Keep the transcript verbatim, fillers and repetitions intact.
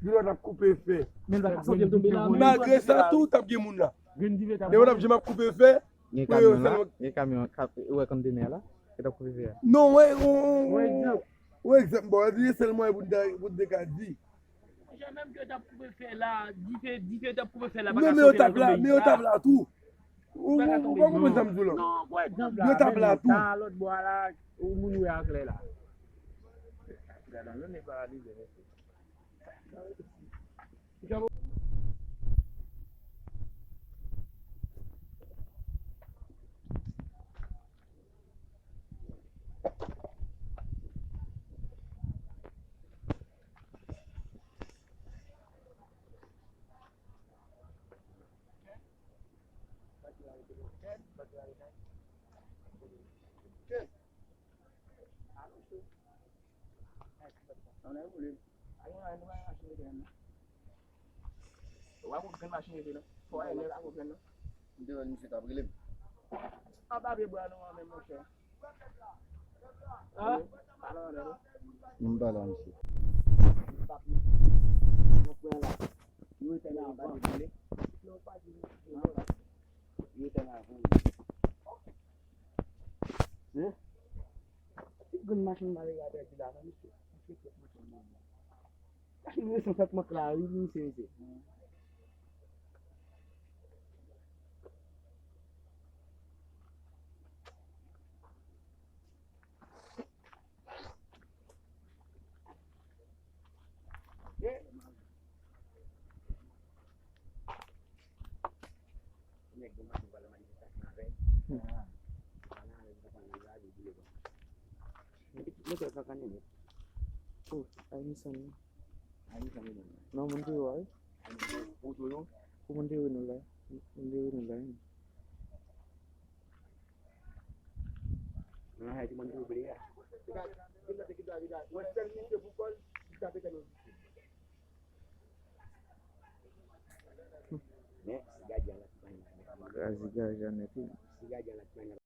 Joulot ap koupe fè. Men l pa ka santi dife tonbe la, men. Malgre sa tou, t ap gen moun la. Grenn dife t ap. Depi w t ap di m ap koupe fè, gen kamyon la, gen kamyon k ap, ou wè kontenè la, ki t ap koupe fè a. Non, wè, on, on, on egzanp, bon, se sèl mwayen pou n ta, pou n te ka di. Monchè, menm ke yo t ap koupe fè la, dife, dife yo t ap koupe fè la, pa ka soti nan tonbe la. Non, men yo t ap la, men yo t ap la tou. Ou, ou, ou pa konprann sa m di w la? Non, pa egzanp la, yo t ap la tou. Lòt bò a la, ou moun wè aklè la. Gade, nou ne paralize, mesye. Ou pa konn grenn machin rete non. Fò w ale la pou grenn non. M te wè misye t ap rele m. Anba pye bwa nou an menm, monchè. Hein? Pale anlè non. M pale a misye. Papi, nou pran la. Nou rete la anba pye bwa. Non, pa di misye. Yo te nan vou. Hein? Ti grenn machin malere a pèdi la, misye. Misye fèk machin nan. Machin resan fèk mank la, wi, misye, misye. Nèg yo mande pral nan manifestasyon avè l. Mwen te fè sa kanyen. Oh, ay mi sanmi. Ay mi sanmi. Non, mwen te wè. Ou tou non? Pou mwen te wè nou la. Mwen te wè nou la. Nan Haiti, mwen te bliye a. Mwen sèl mwen te pou kòl, li tape kè nou. Men, si gadyen la ti manyen. Kraze gadyen nèt, wi. Si gadyen la ti manyen.